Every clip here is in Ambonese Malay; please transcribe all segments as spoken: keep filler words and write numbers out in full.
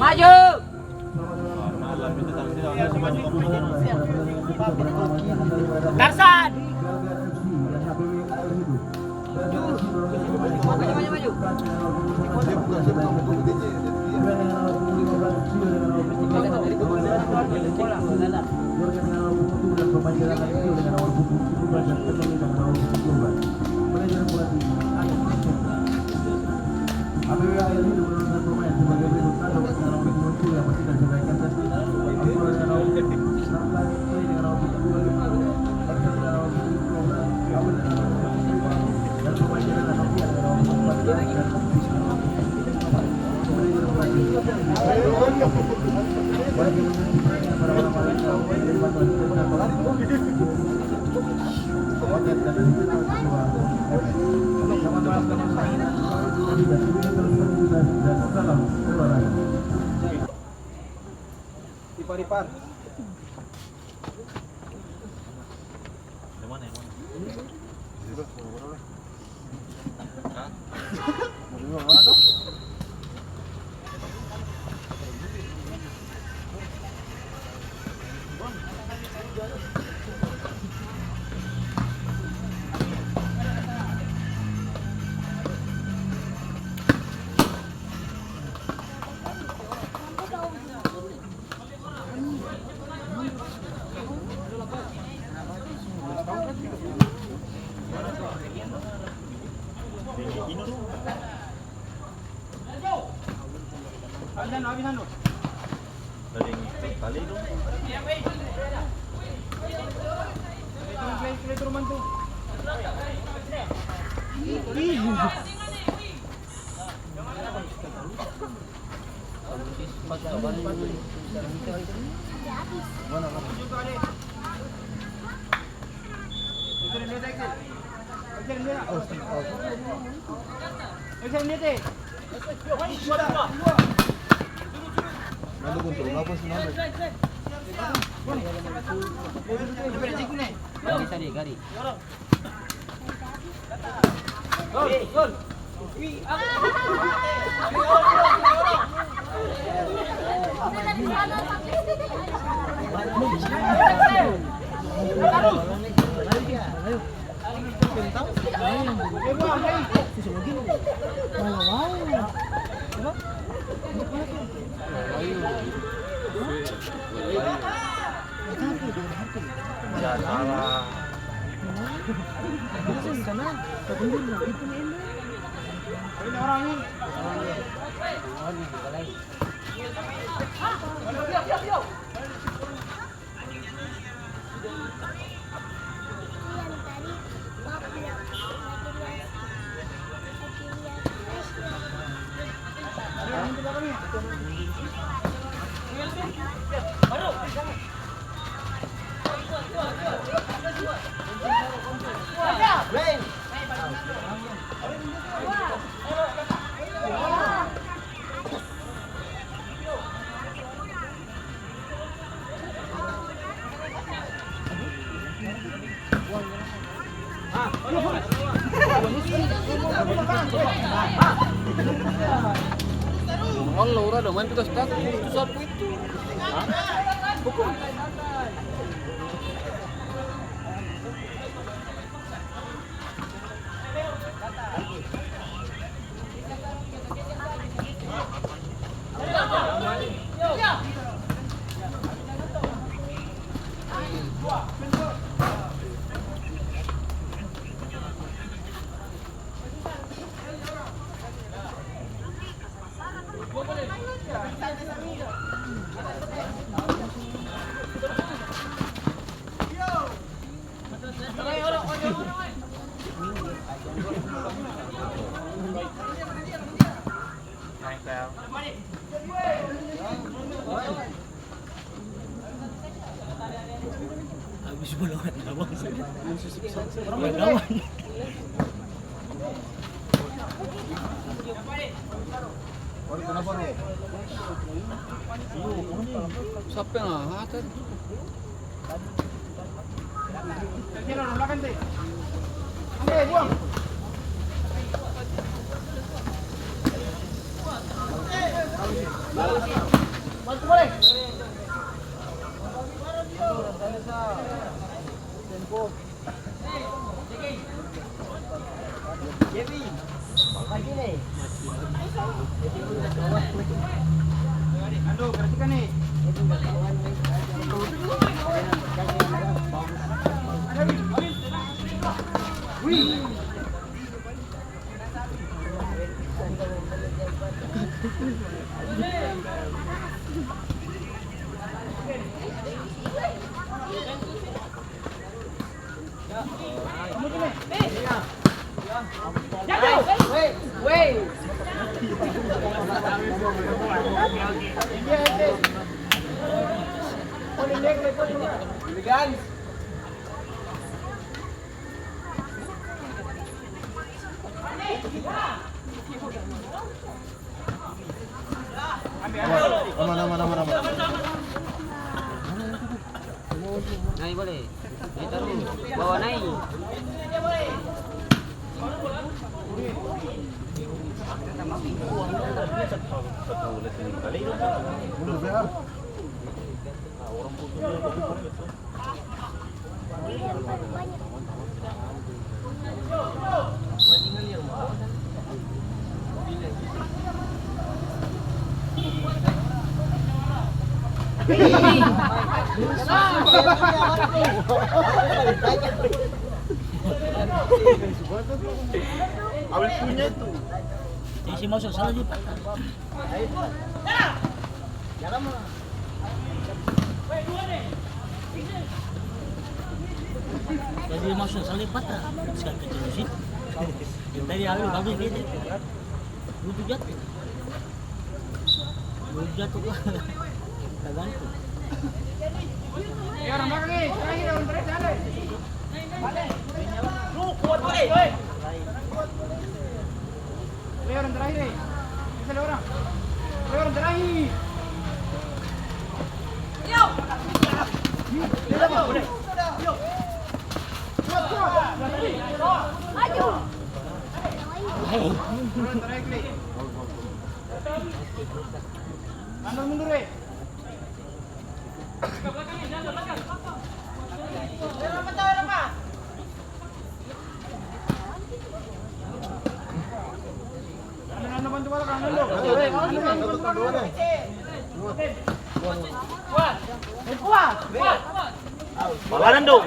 Maju. Tarsan. Ipar-ipar. Yang mana, yang mana? Hah? Yang mana tuh? Ngolo ura dong main tugas tak itu sapu itu. Hah? Hukum. Abis bola orang gawang sih. Orang gawang. Sapa yang angkat? Aman, aman, aman, aman. Nai boleh. Nai taru. Bawa nai. Awet punya itu. Isi masuk salah di patah. Jadi masuk salah di patah. Sekali kecil di situ. Yang tadi habis, habis dia. Butuh jatuh. Butuh jatuh. Tagantung. Eh, orang belakang nih, terakhir, orang terakhir, ada. Lu kuat, woi. Leo orang terakhir, eh. Bisa leo orang. Leo orang terakhir. Leo. Leo. Kuat, kuat. Maju. Leo orang terakhir, eh. Mundur, mundur, eh. Babalan dong.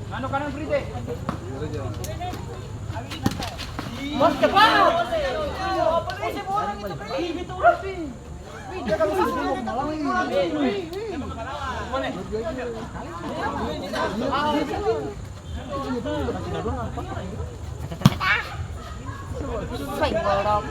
Anu kanan, Frite. Bos, cepat. Senggol dong.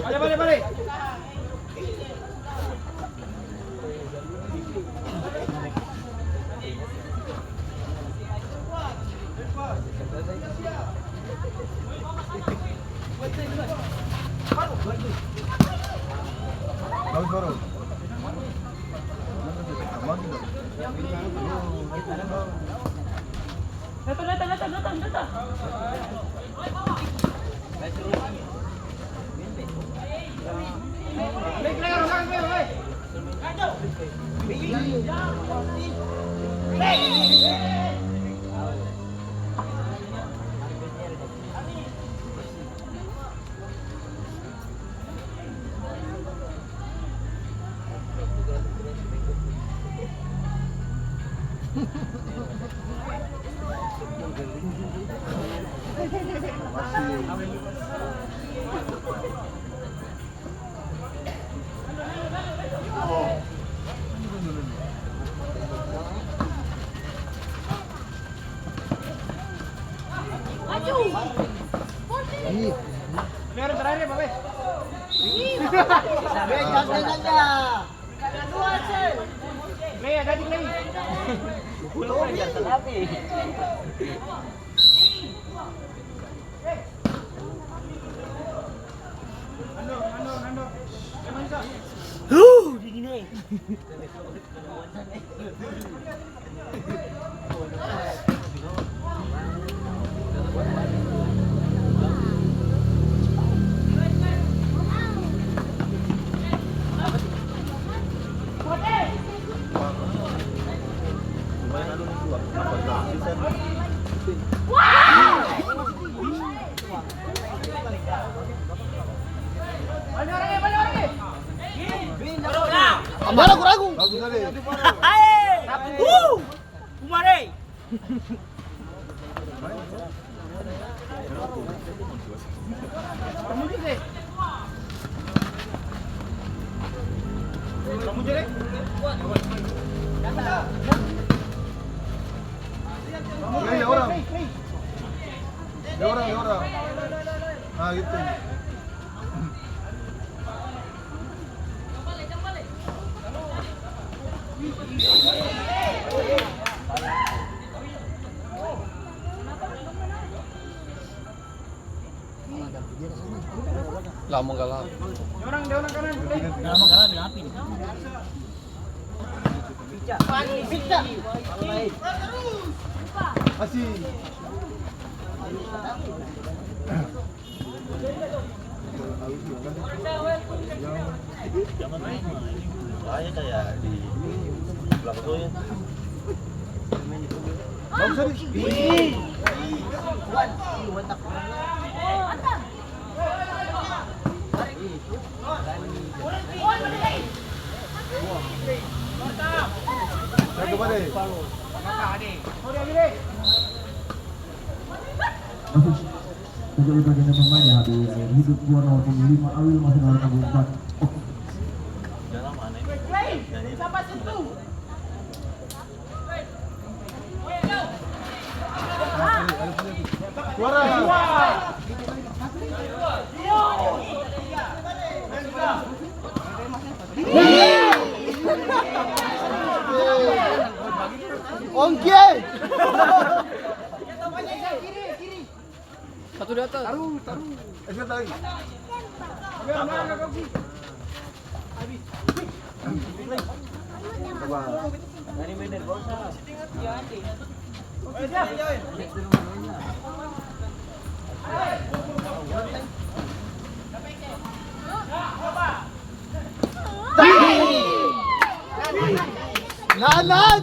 Bale, bale, bale. Datang, datang, datang, datang, datang. Huh, dingin e. Mana kurang? Bagus tadi. Hai. Wuh. Kumare. Ini orang. Ini orang, ini orang. Ah, gitu. Lama kalah. Lama kalah, bilang apa ini? Kasih. Bahaya kayak di belakang tuh ya. Bagus tadi. Satu balik. Bagus. Untuk itu, kita pemainnya habis hidup dua nol puluh lima, Awil masih dalam tanggung jawab. Suara. Ongke. Satu di atas. Taruh, taruh. Eh, sudah taruh. Coba. Nanan.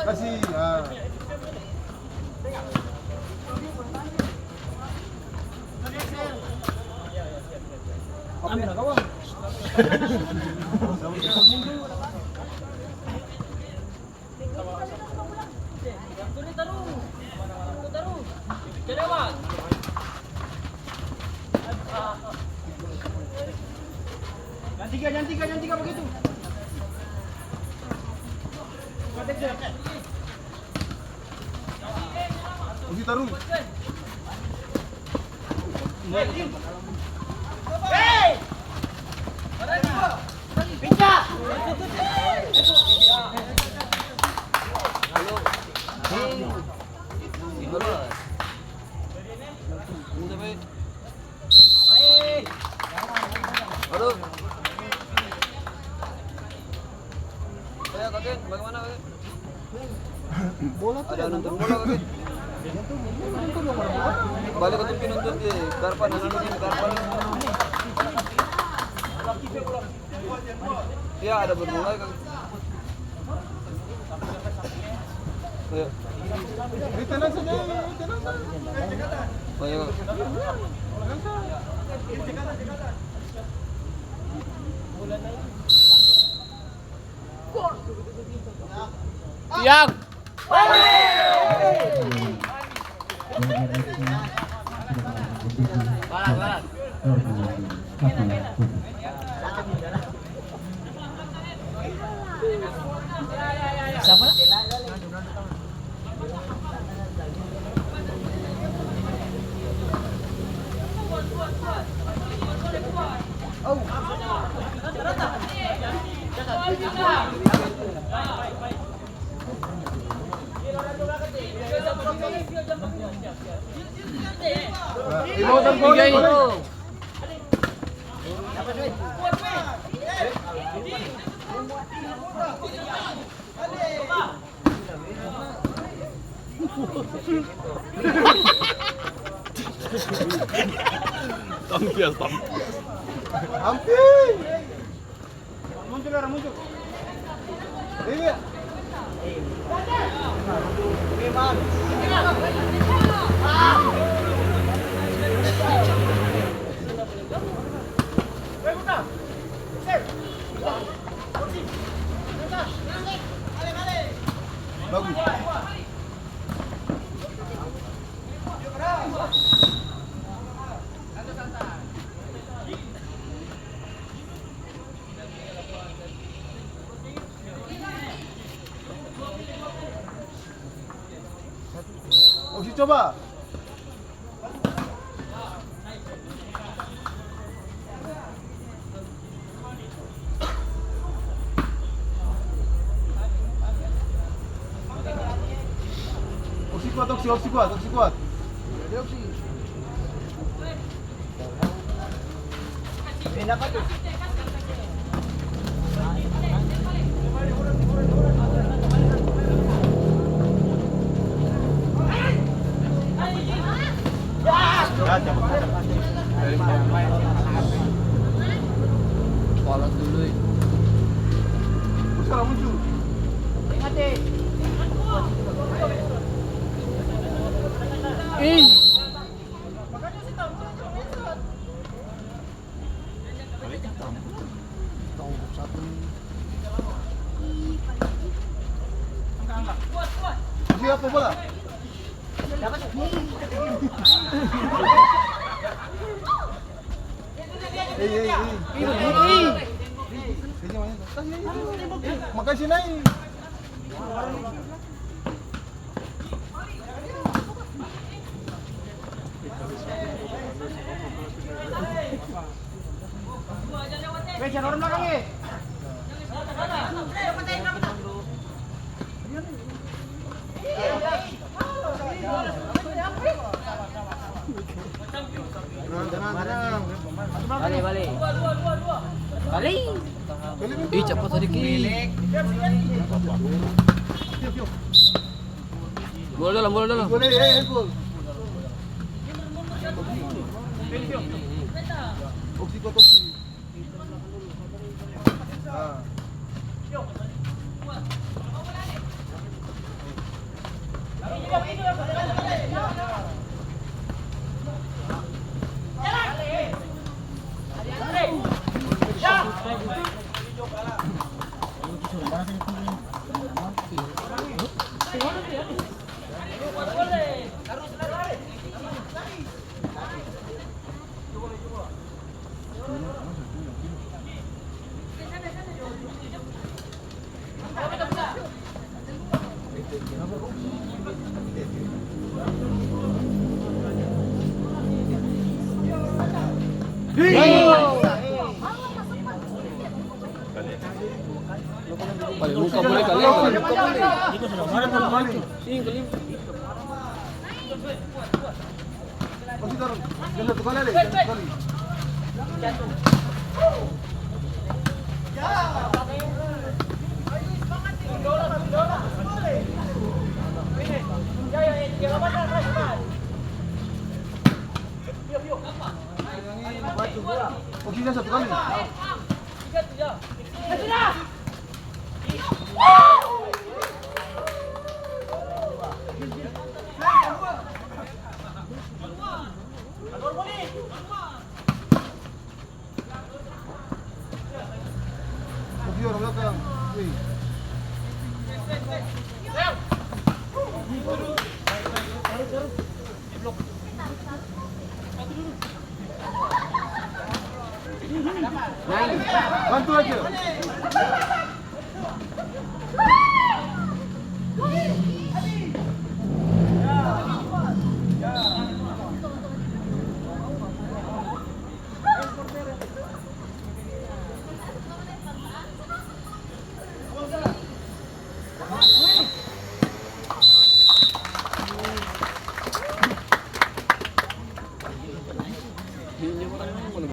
Kasih, ah. Ambil lah, kawan. Jangan tiga, jangan tiga, jangan tiga begitu. Uji tarus. Aduh. Oke, bagaimana, oke? Bola tuh ada nonton bola, oke? Balik, oke, pi nonton di Karpan, nonton di Karpan. Iya, ada bermulai, oke. Iya. Ini tenang saja, ini tenang saja. Oh, iya. Tenang saja. Tiang. Siapa? Tampil, tampil. Amping. Muncul, orang muncul. Iya. Bagus. Oksi, coba. Oksi kuat, Oksi, Oksi kuat, Oksi kuat. Polos dulu, eh. Ih. Siapa bola? Ei, ei, ei. Makasih, Nai. Tenang, tenang, tenang. Bale, bale. Bale. Ih, capat sadiki. Bola dalam, bola dalam. Boleh, eh, handball. Oksi, oksi. Pale muka boleh kali, pale muka boleh. Sini, kali. Masih turun. Dia satu kali, ada satu kali. Ya. Ayo, semangat nih. Bantu aja.